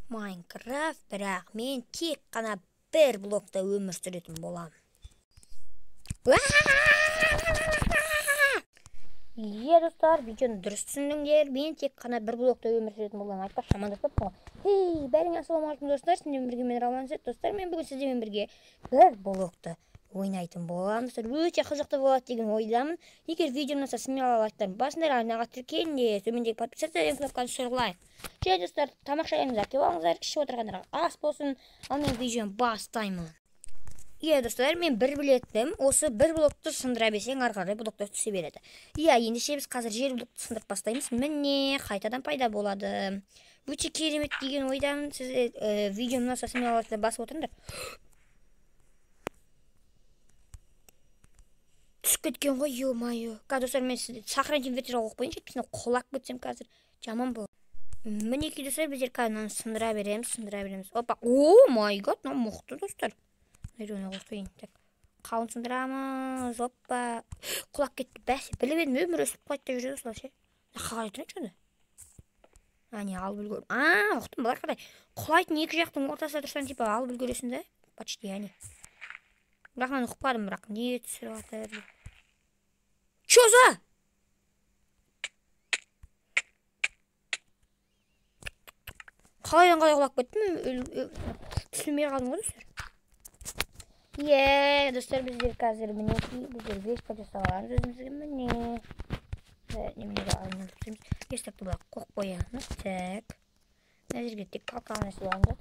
Майнкрафт, бірақ мен тек қана бір блокта өмір сүретін боламын. Иә, достар, видеоны дұрыс түсіндіңдер. Мен тек қана бір блокта өмір сүретін боламын. Айтпақшы, амандаспаппын ғой. Хей, бәріңе ассалаумағалейкум, достар. Сіздермен бірге мен Рауан Сет. Достар, мен бүгін сіздермен бірге бір блокты ойнайтын боламын. Достар, өте қызықты болады деген ойдамын. Егер видео ұнаса, смело лайктарын басыңдар, арнаға тіркеліңдер, төмендегі подписаться деген кнопканы шырғылайық. Және достар, тамақ шайыңызды әкеліп алыңыздар, ішіп отырғандарға ас болсын. Ал мен видеоны бастаймын. Иә, достар, мен бір білеттім, осы бір блокты сындыра берсең, ары қарай блоктар түсе береді. Иә, ендеше біз қазір жер блокты сындырып бастаймыз. Міне, қайтадан пайда болады. Өте керемет деген ойдамын. Сіз видеоны ұнаса, смело лайктарын басып отырыңдар. Түсіп кеткен ғой, ё-моё. Қазір, достар, мен сізді сохранить инвентарь қойып қояйыншы, әйтпесе құлап кетсем қазір жаман болады. Мінекей, достар, біздер қазір мынаны сындыра береміз, сындыра береміз. Опа, о май гад, мынау мықты, достар. Мына қойып так. Қауын сындырамыз, опа. Құлап кетті, бәсе, біліп едім, өмір өсіп құлайды деп жүреді осылай ше. Қалай тұрайыншы онда? Әне, алып үлгердім. А, ұқтым, былай қарай. Құлайтын екі жақтың ортасында тұрсаң, типа, алып үлгересің да? Почти, әне. Бірақ мынаны ұқпадым, бірақ не түсіріп жатыр? Чё за? Қалайдан қалай құлап кеттім? Түсінбей қалдым ғой, достар. Е, достар, біздер қазір мінекей, біздер вешка жасап аламыз өзімізге, міне. Неменеге айналдырып тастаймыз. Верстакты былай қойып қоямыз. Так. Мына жерге тек қалқаны істеп аламыз.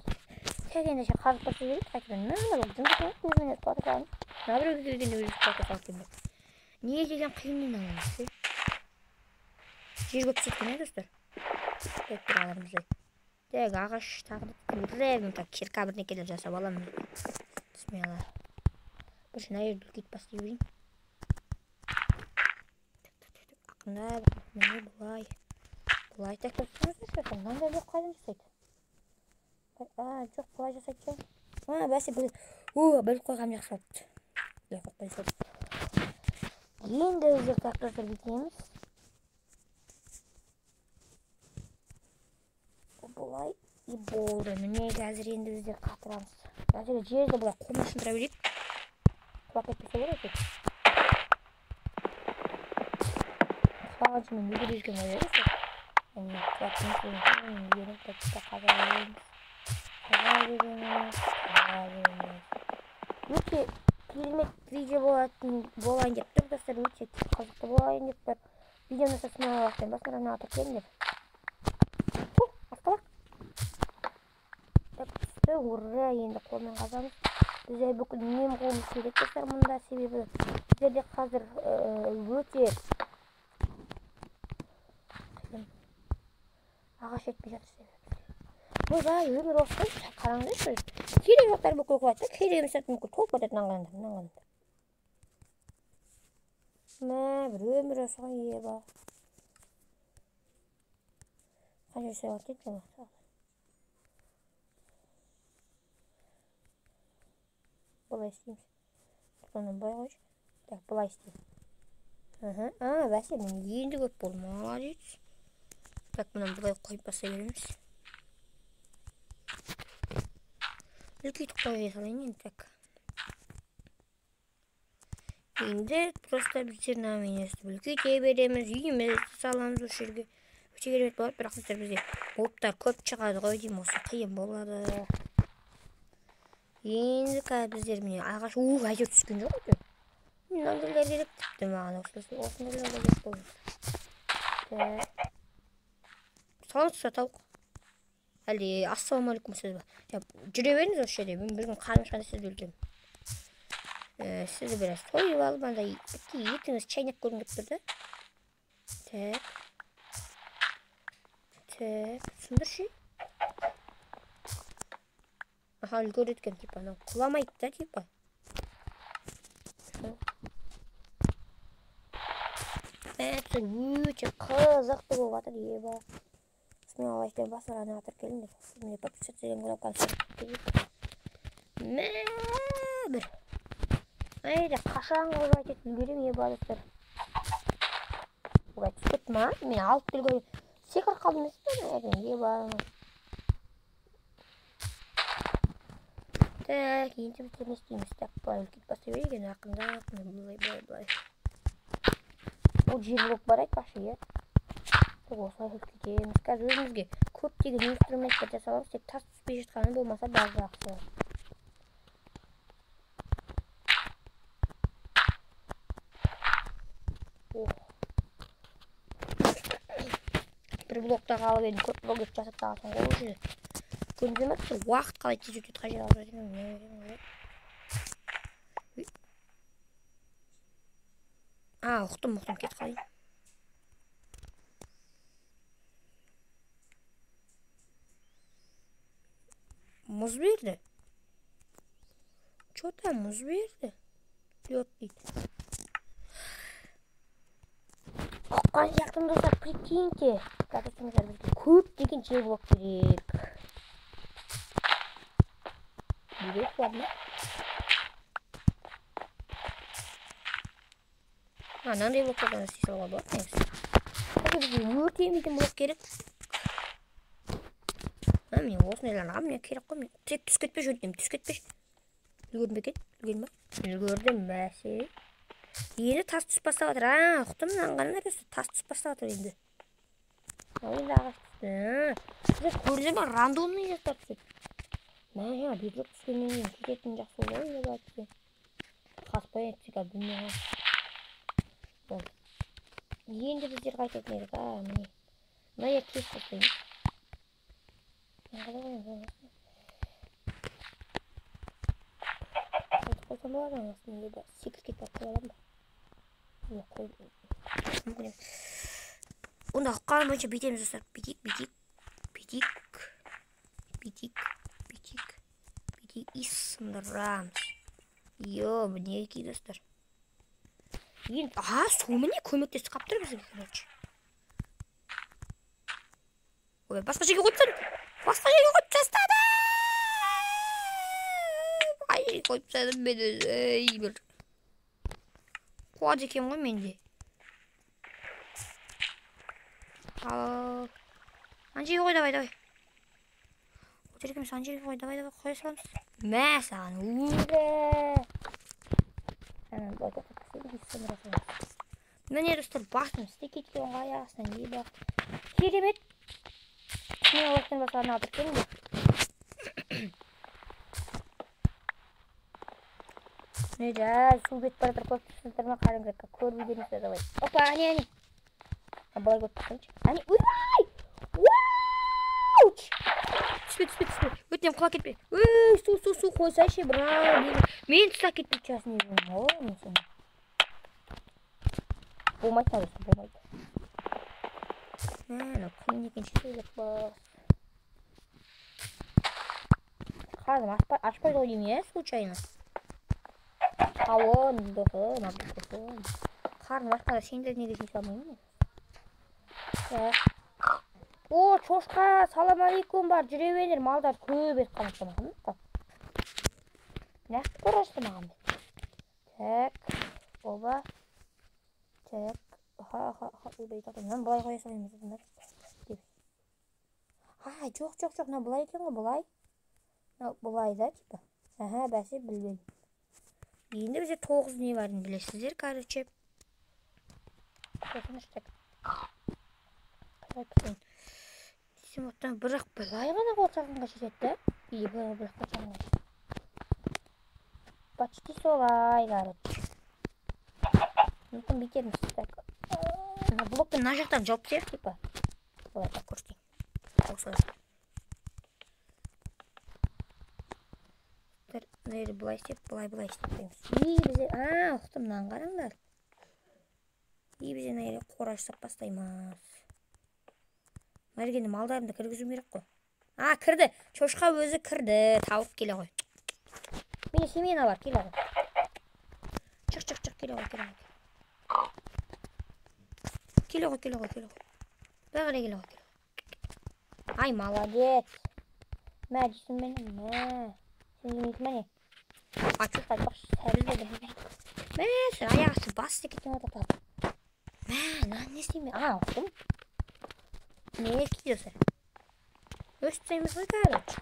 Так, ендеше қазып басып жіберейік қайтадан. Мына бұл жынды өзімен өзі құлата саламыз. Мына біреуге келгенде өзі құлата салады екен бұл. Не деген қиын мынау, ше? Жер көп түседі екен, достар. Так, бір алармыз. Так, ағаш тағы да так, кирка бірдеңелер жасап аламын. Смело. Бір мына жерді үлкейтіп бастай берейін. Ақырындап, міне былай. Былай так тұрсаңыздар, мынандай блок қайдан жасайды? А, жоқ, былай жасайды ше. А, бәсе, біліп қойғаным жақсы болыпты. Былай қойып қоя салдым. Енді біздер так, достар, бүйтеміз. Былай и болды. Міне қазір енді біздер қатырамыз. Қазір жерді былай қолмен сындыра берейік. Құлап кетпесе болады. Құлағанша мен үлгеріп жүрген ғой, достар. Әне, құлап кетпесе, қаза береміз. Қаза береміз, қаза береміз. Өте керемет видео болайын деп тұр, достар, өте қызықты болайын деп тұр. Видеоны смело лайктан басыңдар, арнаға тіркеліңдер. Асқалақ. Так, түсті, ура, енді қолмен қазамыз. Бізде бүкіл нем қолымыз керек, достар, мұнда, себебі біздерде қазір өте қиын. Ағаш жетпей жатыр себебі. Ойбай, өмір осы ғой, қараңдаршы. Керек жоқтар бүкіл құлайды да, керек емес заттар бүкіл толып кетеді, мынаны қараңдар, мынаны қараңдар. Мә, бір өмір осы ғой, еба. Қанша жасай алады дейді бұл? Былай істейміз. Бұны былай қойшы. Так, былай істейміз. Аха, а, бәсе, мен енді көп болды. Молодец. Так, бұны былай қойып баса береміз. Үлкейтіп қоя салайын енді, так. Енді просто біздер мынамен өстіп үлкейте береміз, үйімізді саламыз осы жерге. Өте керемет болады, бірақ достар, бізде оттар көп шығады ғой деймін, осы қиын болады. Енді қазір біздер міне ағаш, әйтеуір түскен жоқ әйтеуір. Мынандайлар керек тіпті маған, осындайлар да керек болды. Так. Саламатсыз ба, тауық? Әлде ассалаумағалейкум сөз ба? Жүре беріңіз осы жерде, мен бір күн қарным ашқанда сізді өлтіремін. Сізді біраз сойып алып, андай бітті етіңіз шайнап көргім келіп тұр да. Так. Так, сындыршы. Аха, үлгереді екен, типа, анау құламайды да, типа. Өте қызықты болып жатыр, еба. Смело лайктан басыңдар, арнаға тіркеліңдер. Міне подписаться деген кнопканы басып кетейік. Мә, бір. Әйде, қашан құлайды деп үлгеремін, еба, достар. Олай түсіп кетті ма? Мен алып үлгерем. Секіріп қалдым емес пе? Еба. Так, енді біз не істейміз? Так, былай үлкейтіп бастай берейік енді ақырындап, былай, былай, былай. Ол жер блок бар айтпақшы, иә? Осылай үлкейтеміз. Қазір өзімізге көптеген инструменттер жасап аламыз. Тек тас түспей жатқаны болмаса бәрі жақсы. Ох. Бір блокта қалып едім, көп блок етіп жасап тағасың ғой уже. Көрдіңіздер ме? Уақыт қалай тез өтеді, қай жерге алып жатырмын? А, ұқтым, ұқтым, кетіп қалайын. Мұз берді. Чё там мұз берді? Лед дейді. Ұққан сияқтымын достар, прикиньте. Қазір бізге көптеген жер блок керек. Керек ладно. А, мынандай блоктардан істей салуға болады негізі. Қазір бізге өртенбейтін блок керек. А, міне осындайларға міне керек қой. Міне тек түсіп кетпеші, өтінемін, түсіп кетпеші. Үлгердім бе екен? Үлгердім ба? Үлгердім, бәсе. Енді тас түсіп бастап жатыр. А, ұқтым, мынаны қараңдар, тас түсіп бастап жатыр енді. Ал енді ағаш түсті. Сіздер көрдіңіздер ме, рандомный заттар түседі. Мә, жаңа бедрок түскеннен кейін кететін жақсы болды ғой, енді былай түссе. Қаспай әйтсе, қазір білмей қаламын. Болды. Енді біздер қайтатын едік. А, міне. Мына жер тез тастаймыз. Қайтып қойсам болады ма? Астында да секіріп кетіп барып қоя аламын ба? Жоқ, қой. Мүмкін емес. Онда ұққаным бойынша бүйтеміз достар. Бүйтейік, бүйтейік, бүйтейік, бүйтейік, бүйтейік, бүйтейік. И сындырамыз. Йо, мінекей достар. Енді, а, су міне көмектесіп қалып тұр бізге, короче. Ой, басқа жерге қойып тастадым. Басқа жерге қойып тастадым. Қай жерге қойып тастадым мен өзі? Ей, бір. Қуады екен ғой менде. Ал, ана жерге қой, давай, давай. Ол жерге емес, ана жерге қой, давай, давай, қоя саламыз. Мә саған, ура! Ана, былай тоқтап тұрсай, сындыра саламыз. Міне достар, басым істей кеткен ғой аяқ астынан, не бар. Керемет. Мен олақтан басқаларын алдырып келдім. Міне жай су кетіп бара жатыр, көріп тұрсыздар ма? Қараңыздар, көріп үлгермейсіздер, давай. Опа, әне, әне. А, былай көріп тұрсаңшы. Әне, ойбай! Уауч! Түспе, түспе, түспе. Өтінемін, құлап кетпе. Өй, су, су, су қойсайшы, брат. Мен ұстап кетпей часын едім. О, мен сені. Болмайды, достар, болмайды. Мә, мынау қиын екен, сөйлеп бас. Қарным ашпайды ғой деймін, иә, случайно. Қауын, досым, досым. Қарным ашқанда сендер неге жей салмаймын мен? Так. О, чошқа, салам алейкум бар, жүре беріңдер, малдар көп ет қанатты маған. Нақты қорашты маған. Так, оба. Так, ха, ха, ха, ойбай, тоқта, мынаны былай қоя салайын, деп. А, жоқ, жоқ, жоқ, мынау былай екен ғой, былай. Мынау былай да, типа. Аха, бәсе, білмедім. Енді бізде 9 не барын білесіздер, короче. Так. Қалай қойсам, бірақ былай ғана қоршағанға жетеді да? Или былай бірақ қоршағанға жетеді. Почти солай, короче. Мүмкін бүйтерміз. Так. Мына блокты мына жақтан жауып тастайық, типа. Былай так көрсетейін. Осылай. Мына жерде былай істеп, былай былай істеп қоямыз. И бізде, а, ұқтым, мынаны қараңдар. И бізде мына жерге қора жасап бастаймыз. Мына жерге енді малдарымды кіргізуім керек қой. А, кірді. Шошқа өзі кірді. Тауық келе ғой. Менде семена бар, келе ғой. Шық, шық, шық, келе ғой, келе ғой. Келе ғой, келе ғой, келе ғой. Былай қарай келе ғой, келе ғой. Ай, молодец. Мә, жейсің мені, мә. Сен жемейсің ба не? А, шошқа айтпақшы, сәбіз де бір. Мә, сен аяқ асты бас істеп кеткен ғой тоқтап. Мә, мынаны не істеймін мен? А, ұқтым. Не кейдесі? Өстіп тастаймыз ғой, короче.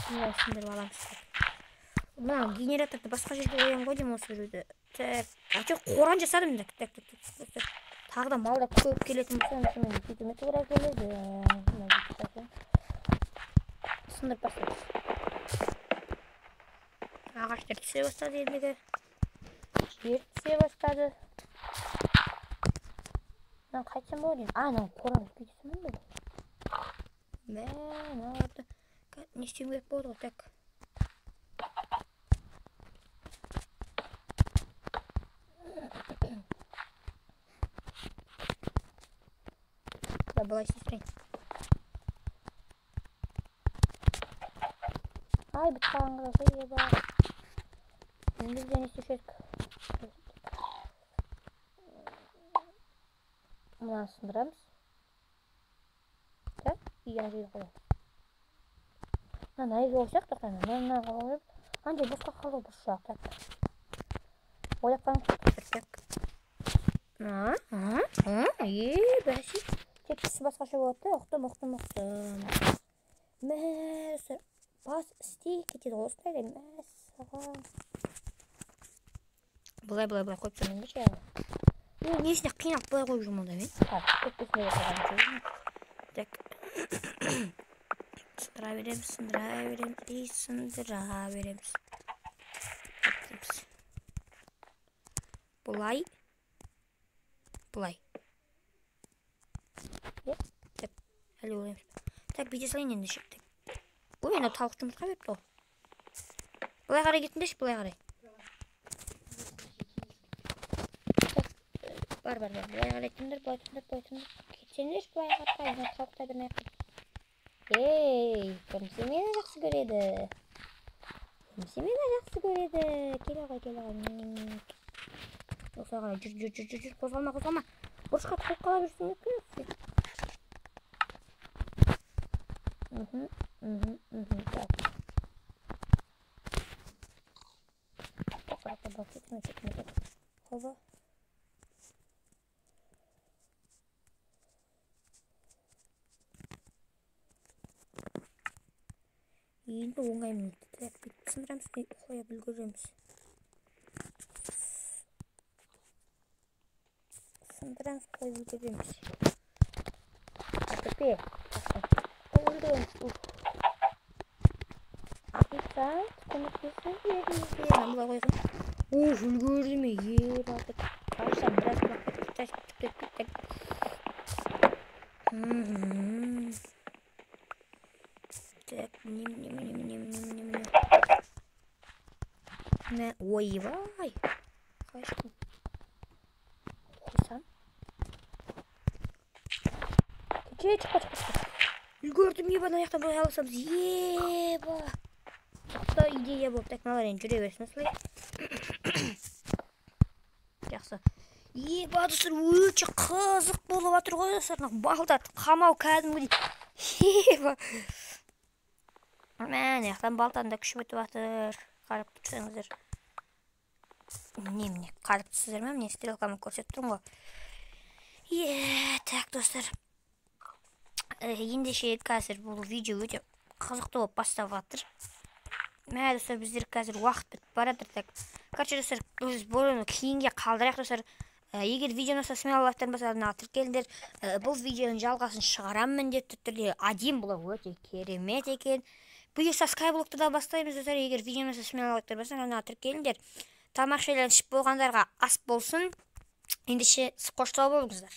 Мына сындырып аламыз. Мына генераторды басқа жерге қоямын ғой деймін осы біреуді. Так, әйтеуір қоран жасадым. Так, так, так, так. Тағы да малдар көп келетін болса, онда мен сөйтуіме тура келеді. Мына жерді сындырып тастаймыз. Ағаштар түсе бастады ендігі. Жер түсе бастады. Мынаны қайтсам болады енді? А, мынаны қоран үлкейте салмадым ба? Мә, мыналарды не істеуім керек болады ғой, так. Да, былай істей тұрайын. Ай, бітіп қалған қызыл, еба. Енді бізде не істеуші едік? Мынаны сындырамыз. Так, и ана жерге қоямыз. Мына мына жерге қойсақ, тоқта, мына мына қойып, ана жер босқа қалды ғой, бос жақ. Так. Ойлап қалыңыз. Так. Е, бәсе. Тек түсі басқаша болады да, ұқтым, ұқтым, ұқтым. Мә, достар, бас істей кетеді ғой осындайда, мәссаған. Былай, былай, былай қойып тұрмын ба, ше? Е, несіне қиналып былай қойып жүрмін онда мен? Так, көппесіне қойған жоқпын. Так. Сындыра береміз, сындыра береміз, и сындыра береміз. Былай. Былай. Еп, так, әлі олай емес. Так, бүйте салайын енді ше. Так. Ой, мына тауық жұмыртқа беріпті ғой. Былай қарай кетіңдерші, былай қарай. Так, бар, бар, бар. Былай қарай кетіңдер, былай тұрыңдар, былай тұрыңдар. Кетсеңдерші, былай қарай, мына тауықтар бір аяққа. Ей, бірінші мені жақсы көреді. Бірінші мені жақсы көреді. Келе ғой, келе ғой. Осылай қарай, жүр, жүр, жүр, жүр, жүр, қозғалма, қозғалма. Бұрышқа тығылып қала берсін деп келесің. Так. Хоба. Енді оңай мінеді. Так, бүйтіп сындырамыз, қоя үлгереміз. Сындырамыз, қойып үлгереміз. Атепе. Қойып үлгереміз. Уф. Официант, көмектесіңіз беріңіз. Мына былай қойсам. Уф, үлгердім, ер атып. Қайсам, біраз құлап кетті. Так, так, так. Так, міне, міне, міне, міне, міне, міне, міне. Мә, ойбай. Қалай шықтым? Қойсам. Кете, шықпа, шықпа, шықпа. Үлгердім, еба, мына жақтан былай алсамыз. Еба. Тоқта, идея болып. Так, мыналар енді жүре берсін осылай. Жақсы. Еба, достар, өте қызық болып жатыр ғой, достар. Мына балдарды қамау кәдімгідей. Еба. Мә, мына жақтан балтаны да күшіп өтіп жатыр. Қарап тұрсаңыздар. Міне, міне, қарап тұрсыздар ма? Міне, стрелкамен көрсетіп тұрмын ғой. Е, так, достар. Ендеше қазір бұл видео өте қызықты болып бастап жатыр. Мә, достар, біздер қазір уақыт бітіп бара жатыр. Так, короче, достар, біз бұны кейінге қалдырайық, достар. Егер видео ұнаса, смело лайктан басып, арнаға тіркеліңдер. Бұл видеоның жалғасын шығарамын міндетті түрде. Әдемі бұл өте керемет екен. Бұйырса скайблокты да бастаймыз, достар. Егер видео ұнаса, смело лайктан басып, арнаға тіркеліңдер. Тамақ ішіп болғандарға ас болсын. Ендеше қош сау болыңыздар.